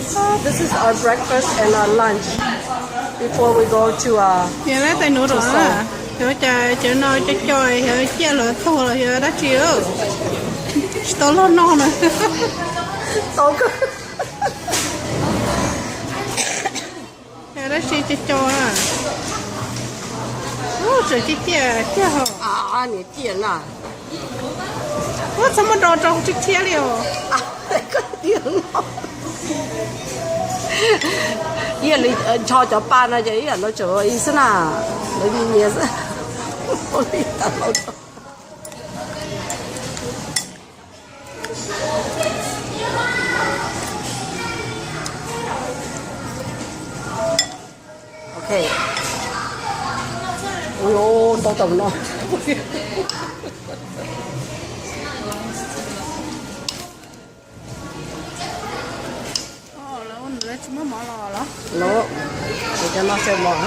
This is our breakfast and our lunch before we go to uh, Yog lab tais nuv rau na, yog cas cov no co co yog ciaj los tuag los yog dab tsi? Tsis tau loj noj na. Tau, yog dab tsi co co na. Ub, tseem ciaj ciaj ciaj ho. Niam ciaj na. Ub, txhob muab do rau tib thiab li os. Ib yam li ncho cov pa no ces ib yam no tseem ib xwb na, lawv nyias nyias xwb. Ok. Ui, tau tau no. Lawv tsis muab mov los los? Lawv, ces cov no xaws mov.